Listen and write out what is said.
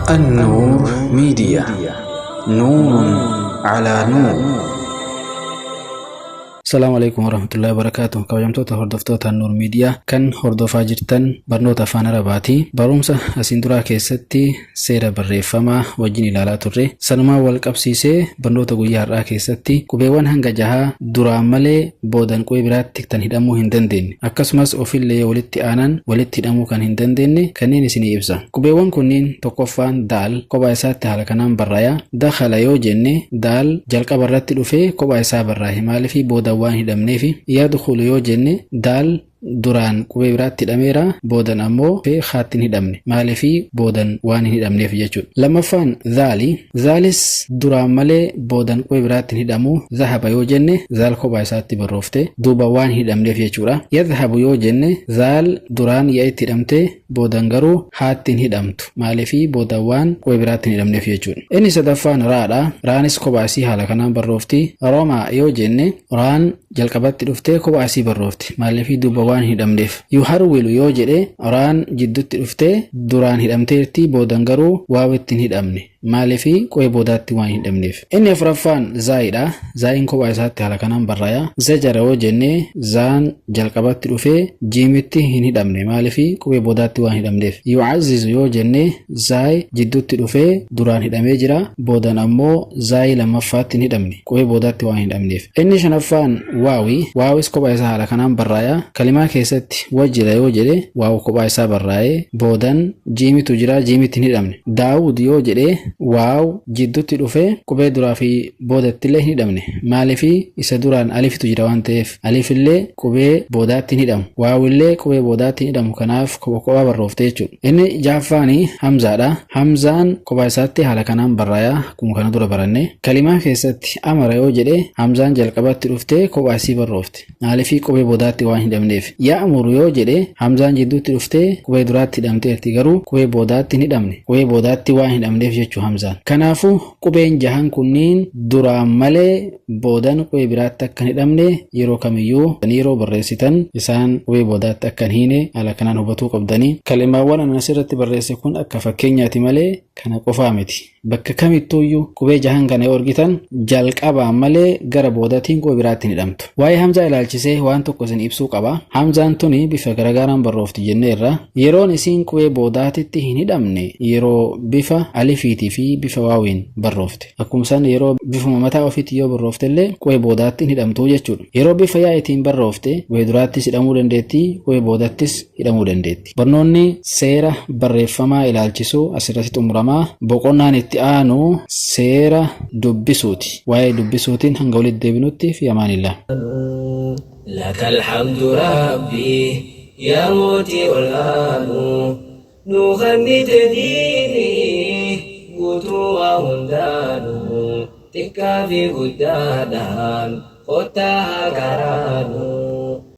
النور ميديا، نور على نور. Salaamu alaikum warahmatullahi wabarakatuh. Kabajamtoota hordoftoota Nuur Miidiyaa kan hordofaa jirtan, barnoota afaan Arabaati. Barumsa asiin duraa keessatti seera barreeffamaa wajjin ilaalaa turre. Sanumaan wal qabsiisee barnoota guyyaa har'aa keessatti qubeewwan hanga jahaa duraan malee boodan qubee biraatti kan hidhamuu hin dandeenye, akkasumas ofillee walitti aanan walitti hidhamuu kan hin dandeenye kanneen isinii ibsa. Qubeewwan kunniin: tokkoffaan daal, kophaa isaatti haala kanaan barraaya. Dakhala yoo jenne, daal jalqaba irratti dhufee kophaa isaa barraahe. Maaliifii? Booda waan hidhamneefi. Yadkhulu yoo jenne, daal duraan qubee biraatti hidhameera, boodan ammoo haatti hin hidhamne. Maaliifii? Boodan waan hin hidhamneef jechuudha. Lammaffaan zaali. Zaalis duraan malee boodan qubee biraatti hin hidhamu. Zahaba yoo jenne, zaal kophaa isaatti barroofte, duuba waan hin hidhamneef jechuudha. Yadhabu yoo jenne, zaal duraan ya'itti hidhamte, boodan garuu haatti hin hidhamtu. Maaliifii? Boodan waan qubee biraatti hin hidhamneef jechuudha. Inni sadaffaan raadha. Raanis kophaa isii haala kanaan barroofti. Roomaa yoo jenne, raan jalqabatti dhuftee kophaa isii barroofti. Maaliifii? Duuba waan hin hidhamneef. Yuharwilu yoo jedhe, raan jidduutti dhuftee duraan hidhamteerti, boodan garuu waawitti hin hidhamne. Maaliifii? Qubee boodaatti waan hin hidhamneef. Inni afuraffaan zaayidha. Zaayiin kophaa isaatti haala kanaan barraaya. Zajara yoo jenne, zaan jalqabatti dhufee jiimitti hin hidhamne. Maaliifii? Qubee boodaatti waan hidhamneef. Yucazzizu yoo jenne, zaay jidduutti dhufee duraan hidhamee jira, boodan ammoo zaayii lammaffaatti hin hidhamne. Qubee boodaatti waan hin hidhamneef. Inni shanaffaan waawi. Waawis kophaa isaa haala kanaan barraaya. Kalimaa keessatti wajjira yoo jedhe, waawu kophaa isaa barraa'ee, boodan jiimitu jira, jiimitti hin hidhamne. Daawud yoo jedhe, waaw jidduutti dhufee qubee duraa fi boodattillee hin hidhamne. Maaliifii? Isa duraan alifitu jira waan ta'eef, alifillee qubee boodaatti hin hidhamu. Waawillee qubee boodaatti hin hidhamu. Kanaaf kopha kophaa barroofte jechuudha. Inni ja'affaani hamzaadha. Hamzaan kophaa isaatti haala kanaan barraaya, akkuma kana dura baranne. Kalimaa keessatti amara yoo jedhe, hamzaan jalqabatti dhuftee kophaa isii barroofte. Maaliifii? Qubee boodaatti waan hidhamneef. Ya'muru yoo jedhe, hamzaan jidduutti dhuftee qubee duraatti hidhamteerti, garuu qubee boodaatti hin hidhamne. Qubee boodaatti waan hidhamneef jechuu hamzaan. Kanaafuu qubeen jahan kunniin duraan malee boodan qubee biraatti akka hin hidhamne, yeroo kamiyyuu yeroo barreessitan isaan qubee boodaatti akka hin hiine haala kanaan hubatuu qabdanii. Kalimaawwan ani asirratti barreesse kun akka fakkeenyaati malee kana qofaa miti. Bakka kamittuuyyuu qubee jahan kana yoo argitan, jalqabaan malee gara boodaatiin qubee biraatti hin hidhamtu. Waa'ee hamzaa ilaalchisee waan tokko isin ibsuu qaba. Hamzaan tuni bifa garaagaraan barroofti jenneerra. Yeroon isiin qubee boodaatitti hin hidhamne yeroo bifa alifiitii fi bifa waawiin barroofte. Akkuma isaan yeroo bifuma mataa ofiitti yoo barroofte illee qubee boodaatti hin hidhamtu jechuudha. Yeroo bifa yaa'itiin barroofte, qubee duraattis hidhamuu dandeetti, qubee boodattis hidhamuu dandeetti. Barnoonni seera barreeffamaa ilaalchisu asirratti xumuramaa. Boqonnaan itti aanu seera dubbisuuti. Waa'ee dubbisuutiin hanga walitti deebinutti fi amaanillah. لك الحمد ربي يا موتي ol'aanu nu kennite diinii guutuu waa hundaanu, xiqqaa fi guddaadhaan kottaa haa karaanu.